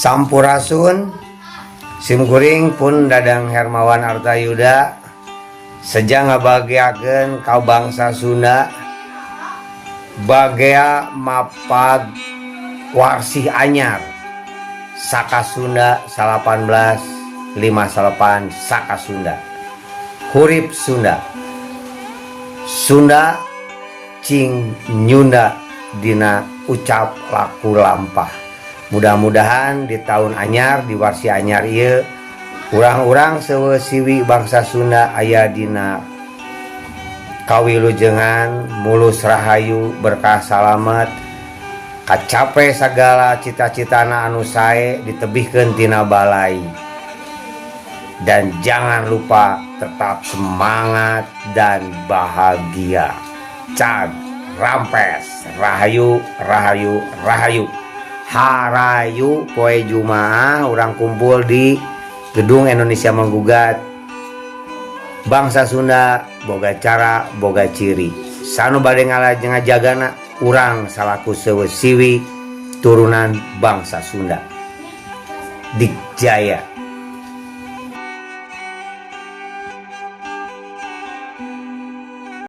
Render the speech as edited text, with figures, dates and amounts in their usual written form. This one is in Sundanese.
Sampurasun. Simkuring pun Dadang Hermawan Artayuda seja ngabageakeun ka bangsa Sunda, bagea mapag warsih anyar Saka Sunda 1858, Saka Sunda, Hurip Sunda, Sunda cing nyunda dina ucap laku lampah. Mudah-mudahan di tahun anyar, di warsi anyar ieu, urang-urang siwi bangsa Sunda aya dina kawilujengan, mulus rahayu, berkah, salamet, kacape segala cita-citana anu sae, ditebihkeun tina balai, dan jangan lupa tetap semangat dan bahagia. Cag rampes, rahayu, rahayu, rahayu. Harayu poe Jumaah urang kumpul di Gedung Indonesia Menggugat. Bangsa Sunda boga cara, boga ciri. Sanu bade ngajagana urang salaku siwi turunan bangsa Sunda. Dikjaya.